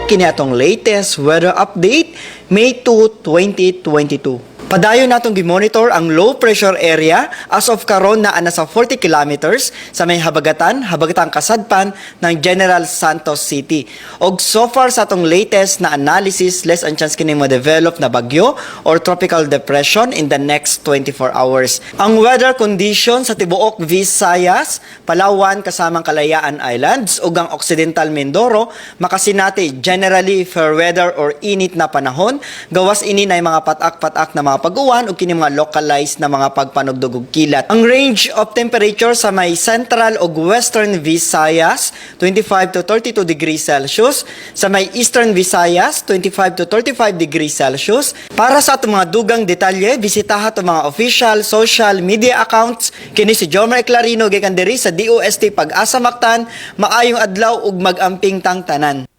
Kini atong latest weather update, May 2, 2022. Padayon natong gimonitor ang low pressure area. As of karon, naa na sa 40 kilometers sa may habagatan, habagatang kasadpan ng General Santos City. Og so far sa atong latest na analysis, less ang chance kini mo-develop na bagyo or tropical depression in the next 24 hours. Ang weather condition sa tibuok Visayas, Palawan kasamang Kalayaan Islands ug ang Occidental Mindoro makasinati generally fair weather or init na panahon. Gawas ini na mga patak-patak na mga pag-uwan ug kini mga localized na mga pagpanugdog og kilat. Ang range of temperature sa may central ug western Visayas, 25 to 32 degrees Celsius, sa may eastern Visayas, 25 to 35 degrees Celsius. Para sa atong mga dugang detalye, bisitaha atong mga official social media accounts. Kini si Jomer Clarino gikan diri sa DOST Pag-asa Mactan. Maayong adlaw ug mag-amping tang tanan.